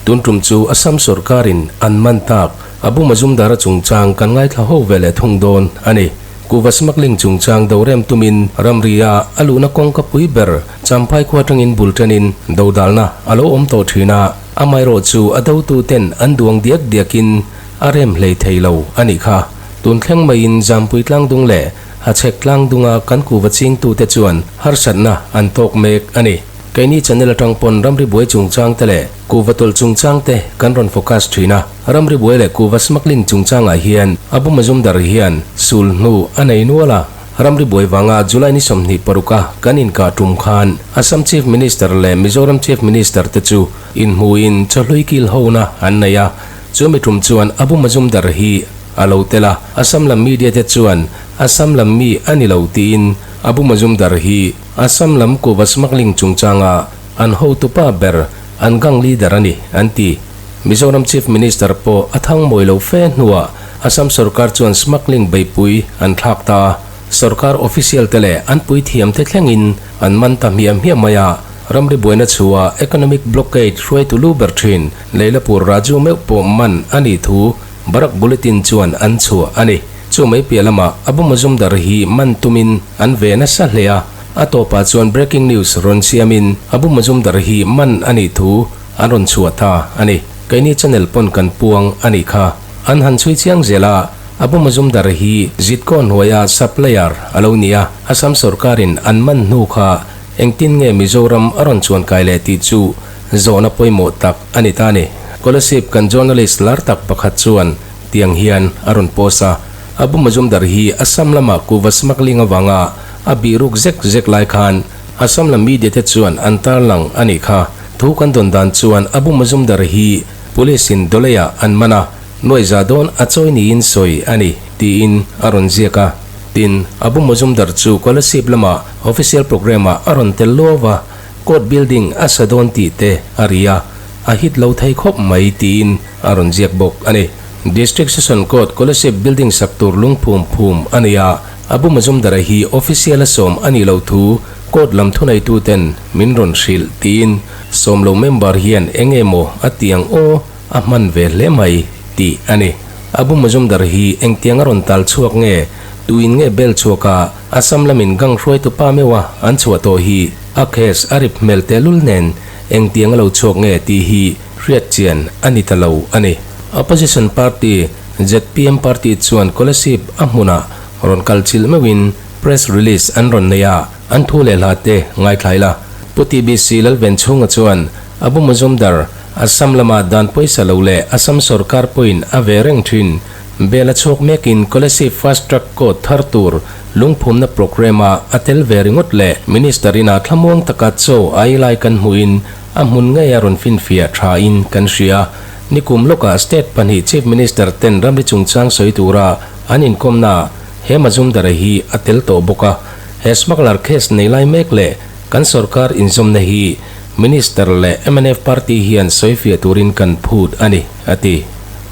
Tun tum chu Assam sorkarin an man tak Abu Mazumdar-a chungchang kan ngaithla ho ve leh thung dawn a ni. Kuhva smuggling chungchang do rem tumin ramria a luhna kawngka pui ber Champhai khua atangin bul tanin dodalna a lo awm tawh thin a, amaherawhchu a dotuten an duang diak diakin a rem hlei thei lo a nih kha. Tun thleng maiin Zampui tlangdung leh Hachhek tlangdunga kan kuhva chingtute chuan harsatna an tawk mek a ni. Keini channel atang pawn ramri buai chungchang te leh kuhva tawlh chungchang te kan rawn focus thin a. Ramri buai leh kuhva smuggling chungchangah hian Abu Mazumdar hian sul hnu a nei nual a. Ramri buai vanga July ni 26 a kan inkah tum khan Assam Chief Minister leh Mizoram Chief Minister te chu inhmuin chawhlui kil hona an nei a. Chumi tum chuan Abu Mazumdar hi a lo tel a. Assam lam media te chuan Assam lam mi a ni lo tiin Abu Mazumdar hi Assam lam kuhva smuggling chungchanga an hotupa ber, an gang leader a ni, an ti. Mizoram Chief Minister pawh a thang mawi lo fe hnuah Assam sorkar chuan smuggling beihpui an thlak ta a, sorkar official te leh an puithiam te thlengin an man ta hmiah hmiah mai a, ramri buaina chhuah economic blockade hruaitu lu ber thin Leilapur Raju meuh pawh man a nih thu Barak Bulletin chuan an chhuah a ni. Chu mai piah lamah Abu Mazumdar hi man tumin an ve nasa hle a, a tawpah chuan breaking news rawn siamin Abu Mazumdar hi man a nih thu an rawn chhuah ta a ni. Keini channel pawn kan puang a nih kha. An han chhui chiang zel a, Abu Mazumdar hi Zitkaw hnuaia supplier a lo ni a, Assam sorkarin an man hnu kha engtin nge Mizoram a rawn chuan kai leh tih chu zawhna pawimawh tak a ni ta ni. Kolasib kan journalist lar tak pakhat chuan tiang hian a rawn post a, Abu Mazumdar hi Assam lama kuhva smuggling avanga a bihruk zek zek lai khan Assam lam media te chuan an tarlang a nih kha. Thu kan dawn dan chuan Abu Mazumdar hi police in Doleiah an man a, nuaihza dawn a chawi niin sawi a ni tiin a rawn ziak a. Tin, Abu Mazumdar chu Kolasib lama official programme ah a rawn tel luau a, Court building a sa dawn tih te a ri a, a hit lo thei khawp mai tiin a rawn ziak bawk a ni. District Session Court Kolasib building sak tur lungphum phum a nei a, Abu Mazumdar-a hi official a sawm a nih loh thu court lam thuneituten min rawn hrilh tiin sawm lo member hian eng nge maw a ti ang aw a hman ve hle mai tih a ni. Abu Mazumdar hi engtiang a rawn tal chhuak nge tuin nge bel chhuak a, Assam lamin gang hruaitu pa meuha an chhuah tawh hi a case a rip hmel tehlul nen engtiang a lo chhuak nge tih hi hriat chian a ni ta lo a ni. Opposition party zpm party chuan Kolasib a hmunah rawn kal chilh meuhin press release an rawn nei a, an thu leh hla te ngaithla ila. Pu TBC Lalvenchhunga chuan Abu Mazumdar, Assam lama dan pawisa lo leh Assam sorkar pawhin a ve reng thin. Bel a chhuak mekin Kolasib Fast Track Court thar tur lungphumna programme-a a tel ve ringawt leh Minister ina thlamuang taka chaw a ei lai kan hmuhin a hmun ngei a rawn finfiah thain kan hria. Nikum lawkah State pahnih Chief Minister ten ramri chungchang sawi tura an inkawmnaah he Mazumdar-a hi a tel tawh bawk a. He smuggler case nei lai mek leh kan sorkar inzawmna hi Minister leh mnf party hian sawifiah turin kan phut a ni, a ti.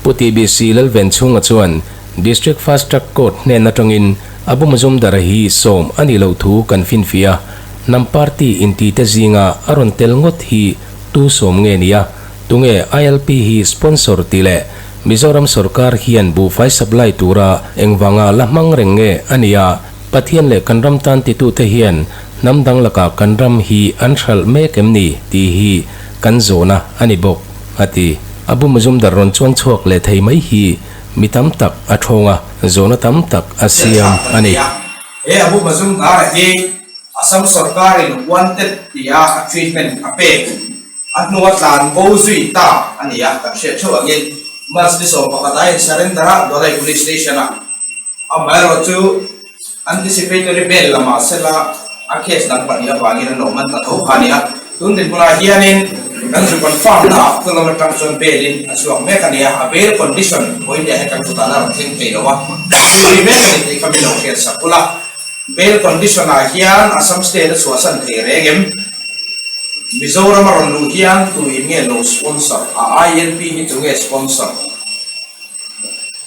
Pu TBC Lalvenchhunga chuan District Fast Track Court hnen atangin Abu Mazumdar hi sawm a nih loh thu kan finfiah a, hnam party intite zinga a rawn tel ngawt hi tu sawm nge nia? Tunge ILP hi sponsor tih leh Mizoram sorkar hian buhfai supply tura engvanga la hmang reng nge a nia? Pathian leh kan ram tan titute hian hnam dang lakah kan ram hi an hralh mek em ni tih hi kan zawhna a ni bawk, a ti. Abu Mazumdar rawn chuang chhuak leh thei mai hi mi tam tak a thawng a, zawhna tam tak a siam a ni. He Abu Mazumdar-a hi Assam sorkarin wanted tia a treatment a pek a hnua tlan bo zui ta a ni a, kan hriat theuh angin March ni 11 a in-surrender a Dholai Police Station-ah. Amaherawhchu, anticipatory bail lamah sela a case dang pahnih avangin an lo man ta tho kha a ni a. Tun dinhmunah hianin kan zu confirm na ah chu lam atang chuan bail in a chhuak mek a ni a, a bail condition vawinia he kan kutah la rawn thleng thei lo a, zui mek a ni tih kha min lo hriat sak ula. Bail condition ah hian Assam state a chhuahsan thei reng em? Mizoram a rawn luh hian tu in nge lo sponsor a, ILP hi tu nge sponsor?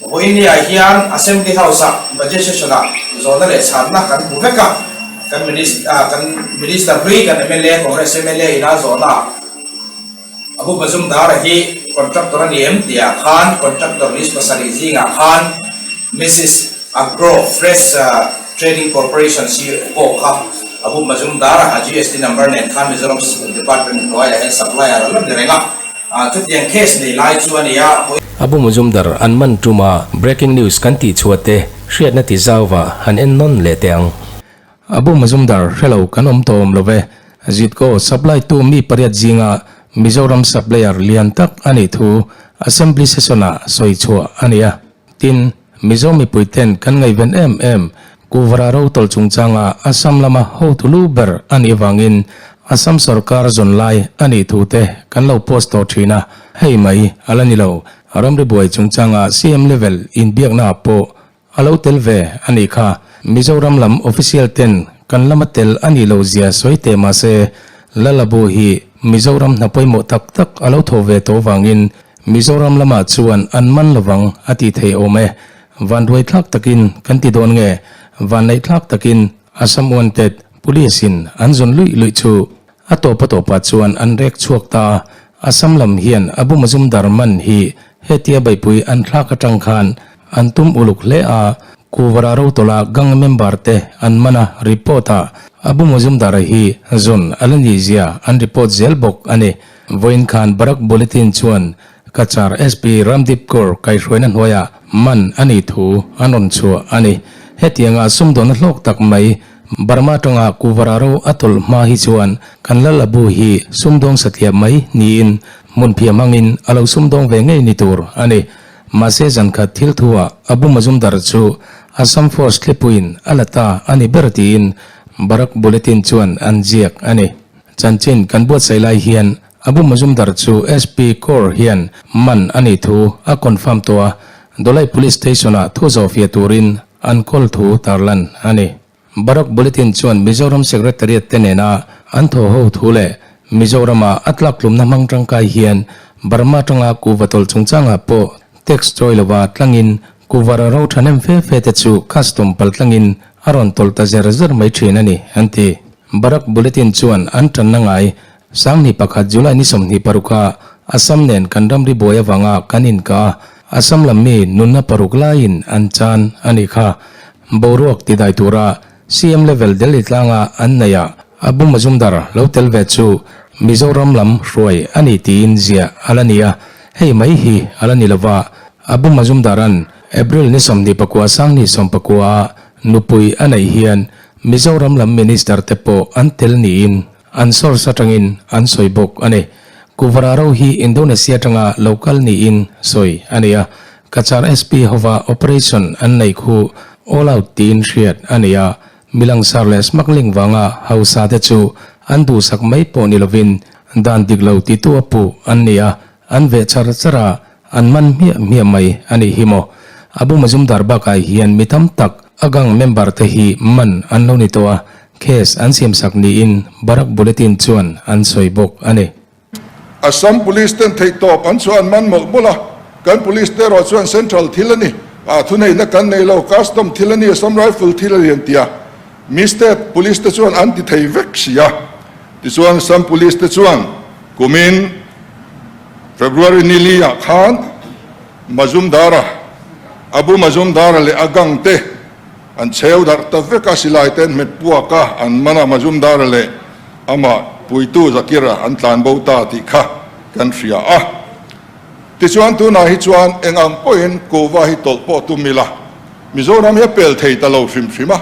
Vawinia hian Assembly House-ah Budget Session-ah zawhna leh chhanna kan hmu vek a, kan Minister hlui kan mla, Congress mla ina zawhna. Abu Mazumdar-a hi contractor a ni em tihah khan contractor list pasarih zingah khan Mrs. Agro Fresh Trading Corporation CEO kha Abu Mazumdar-a a GST number nen khan Mizoram Department hnuaiah hian supplier a la ni reng a, chutiang case nei lai chu a ni a. Abu Mazumdar an man tuma breaking news kan tih chhuah te hriatna ti zauva han en nawn leh teh ang. Abu Mazumdar hrelo kan awm tawh awm lo ve. Zitko supply tu mi pariat zinga Mizoram supplier lian tak a nih thu Assembly session-ah sawi chhuah a ni a. Tin, Mizo mipui ten kan ngaihven em em Kuvara rotawlh chungchanga Assam lama hotu lu ber a nih avangin Assam sorkar zawn lai a nih thu te kan lo post tawh thin a, hei mai a la ni lo. Ramri buai chungchanga CM level inbiaknaah pawh A lo tel ve a nih kha. Mizoram lam official ten kan lama tel a nih loh zia sawi teh mah se, Lalabu hi Mizoram hna pawimawh tak tak a lo thaw ve tawh vangin Mizoram lamah chuan an man lovang a tih theih awm e. Vanruai thlak takin kan ti dawn nge? Vanneih thlak takin Assam Wanted Police in an zawn luih luih chu A tawp a tawpah chuan an rek chhuak ta a, Assam lam hian Abu Mazumdar man hi hetia beihpui an thlak atang khan an tum uluk hle a, Kuvara Rotawla gang member te an man a, report ah Abu Mazumdar hi zawn a la nih zia an report zel bawk a ni. Vawiin khan Barak Bulletin chuan Cachar SP Ramdeep Kaur kaihhruaina hnuaiah man a nih thu an rawn chhuah a ni. Hetianga sumdawnna hlawk tak mai Burma tawngah Kuvara ro a tawlh hma hi chuan kan Lal Abu hi sumdawng satliah mai niin hmunphiah hmangin a lo sumdawng ve ngei ni tur a ni. Mahse zankhat thil thuah Abu Mazumdar chu Assam Force thlipuiin a la ta a ni ber tiin Barak Bulletin chuan an ziak a ni. Chanchin kan buatsaih lai hian Abu Mazumdar chu SP Kaur hian man a nih thu a confirm tawh a, Dolai Police Station-ah thu zawhfiah turin an kawl thu tarlan a ni. Barak Bulletin chuan Mizoram Secretariat te nena an thaw ho thu leh Mizorama a tlaktlumna hmang tangkai hian Burma tanga kuhva tawlh chungchangah pawh tax chawi lova tlangin kuhva ro thahnem fe fe te chu custom pal tlangin a rawn tawlh ta zer zer mai thin a ni, an ti. Barak Bulletin chuan an tanna ngai Sanghnih pakhat July ni 26 a Assam nen kan ramri buai avanga kan inka a, Assam lam mi nunna paruk laiin an chan a nih kha. Boruak tidai tura CM level Delhi tlanga an neih ah Abu Mazumdar lo tel ve chu Mizoram lam hruai a ni tiin ziah a la ni a, hei mai hi a la ni lova, Abu Mazumdar-a'n April ni 29 Sanghnih 19 a nupui a neih hian Mizoram lam Minister te pawh an tel niin An source atangin an sawi bawk a ni. Kuvara ro hi Indonesia atanga lo kal niin sawi a ni a. Cachar SP hova operation an neih khu all out tiin hriat a ni a. Milangsar leh smuggling vanga hausa te chu an duhsak mai pawh ni lovin dan dik lo titu a puh an ni a, an veh char char a, An man hmiah hmiah mai a nih hi maw? Abu Mazumdar bakah hian mi tam tak a gang member te hi man an lo ni tawh a, case an siamsak niin Barak Bulletin chuan an sawi bawk a ni. Assam Police ten theihtawp an chhuah an man mawlh mawlh a, kan Police te erawh chuan Central thil a ni, ah thuneihna kan nei lo, Custom thil a ni, Assam Rifle thil a ni an ti a, mi State Police te chuan an ti thei vek si a, tichuan Assam Police te chuan kumin, February ni li ah khan Mazumdara, Abu Mazumdara leh a gang te an cheu darh ta vek a, silai te an hmet puak a, an man a, Mazumdara leh amah puitu Zakira an tlan bo ta tih kha kan hria a. Tichuan tunah hi chuan eng ang pawhin kuhva hi tawlh pawh tum ila, Mizoram hi a pel thei ta lo hrim hrim a,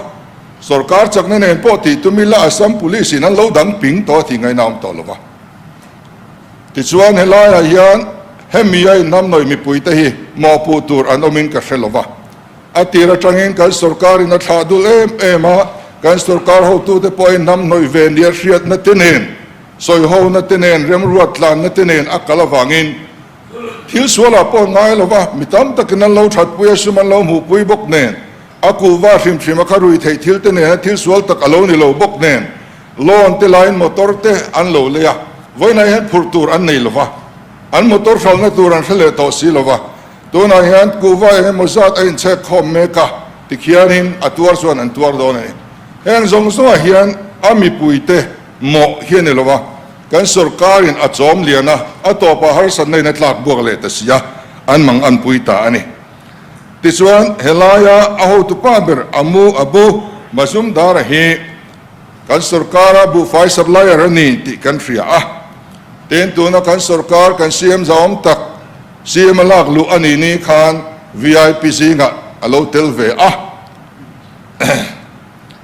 sorkar chakna nen pawh tih tum ila Assam Police in an lo dang ping tawh a tih ngaihna awm tawh lo va. Tichuan helaiah hian hemi a inhnamhnawih mipuite hi mawhpuh tur an awmin ka hre lova. A tir atangin kan sorkarin a thlah dul em em a, kan sorkar hotute pawh a inhnamhnawih ve nia hriatna te nen, sawihona te nen, remruat tlanna te nen a kal avangin thil sualah pawh an ngai lova, mi tam takin an lo thatpui a, sum an lo hmuhpui bawk nen, a kuhva hrim hrim a kha rui theih thil te nena thil sual tak a lo ni lo bawk nen, Loan te laiin motor te an lo lei a, vawiinah hian phurh tur an nei lova, an motor hralhna tur an hre leh tawh si lova, tunah hian kuhva eng emaw zat a inchhek khawm mek a, tikhianin a tuar chuan an tuar dawn a ni. Heng zawng zawngah hian a mipuite mawh hi a ni lova, Kan sorkarin a chawm lian a, a tawpah harsatna in a tlak buak leh ta si a, an mang an pui ta a ni. Tichuan, helaia a hotupa ber Amu Abu Mazumdar-a hi kan sorkara buhfai supplier a ni tih kan hria a. Tin, tuna kan sorkar kan CM zahawm tak CM a lak luh a nih ni khan VIP zingah a lo tel ve a.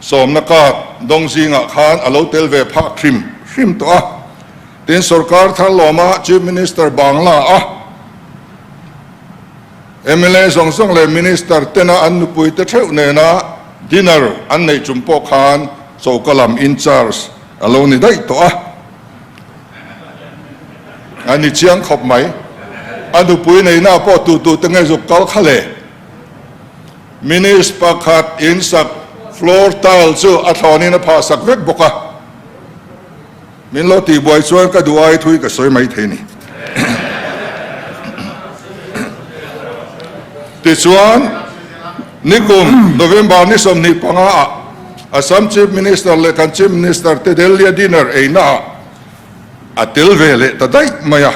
Sawmna card dawng zingah khan a lo tel ve phak hrim hrim tawh a. Tin, sorkar thar lawma Chief Minister Bangla a mla zawng zawng leh Minister tena an nupui te theuh nena dinner an neih chung pawh khan choka lam in charge a lo ni daih tawh a. A ni chiang khawp mai. A nupui neihna pawh tu tu te nge zuk kal kha le. Minis pakhat in sak floor tile chu a thlawnin a phah sak vek bawk a. Min lo tihbuai chuan ka duh ai thui ka sawi mai thei ni. Tichuan, nikum November ni 25 ah Assam Chief Minister leh kan Chief Minister te Delhi-a dinner eina ah a tel ve leh ta daih mai a.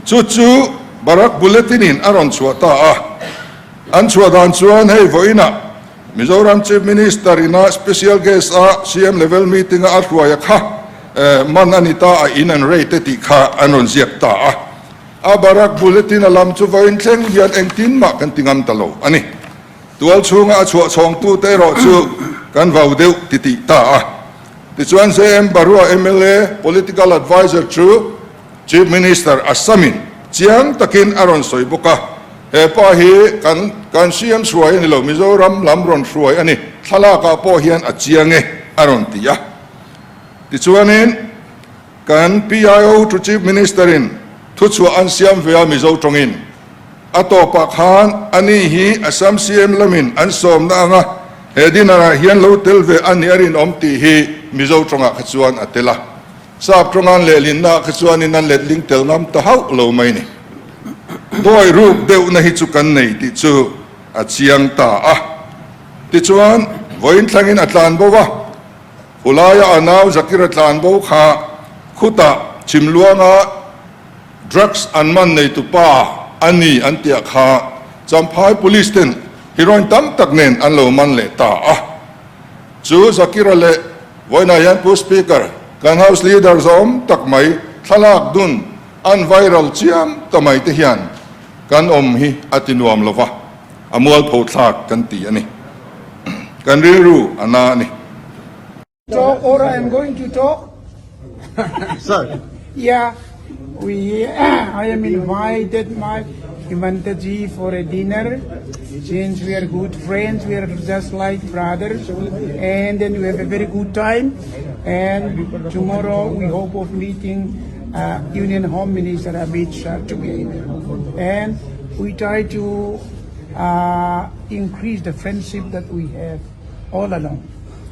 Chu chu Barak Bulletin in a rawn chhuah ta a. An chhuah dan chuan hei vawiinah Mizoram Chief Minister ina special guest a CM level meeting a a hruai a kha man a ni ta a in an rate e tih kha an rawn ziak ta a. A Barak Bulletin a lam chu vawiin thleng hian engtin mah kan ti ngam ta lo a ni. Tual chhunga a chhuah chhawngtute erawh chu kan vau deuh ti tih ta a. Tichuan JM Barua mla Political Adviser chu Chief Minister Assam-in chiang takin a rawn sawi bawk a, he pa hi kan kan CM hruai a ni lo, Mizoram lam rawn hruai a ni, thlalakah pawh hian a chiang e a rawn ti a. Tichuanin kan PIO to Chief Minister-in thuchhuah an siam ve a Mizo tawngin. A tawpah khan ani hi Assam CM lamin an sawmna anga he dinner ah hian lo tel ve a nih a rinawm tih hi Mizo tawngah kha chuan a tel a. Sap tawngan lehlinna ah kha chuanin an letling tel ngam ta hauh lo mai ni. Dawi ruk deuhna hi chu kan nei tih chu a chiang ta a. Tichuan, vawiin thlangin a tlan bo a, Khulaia a nau Zakira tlan bo kha khutah Chhimluanga Drugs an man neitu pa a ni an tiah kha Champhai Police ten heroin tam tak nen an lo man leh ta a. Chu Zakira leh vawiinah hian Pu Speaker, kan House Leader zawm tak mai thlalak dun an viral chiam ta mai te hian kan awm hi a ti nuam lo va, a mualpho thlak kan ti a ni. Kan rilru a na a ni. Talk or I am going to talk. Sir. Yeah, we I am invited my Himanta ji for a dinner. Since we are good friends, we are just like brothers, and then we have a very good time. And tomorrow we hope of meeting uh, Union Home Minister Amit Shah together. And we try to uh, increase the friendship that we have all along.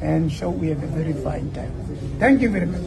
And so we have a very fine time. Thank you very much.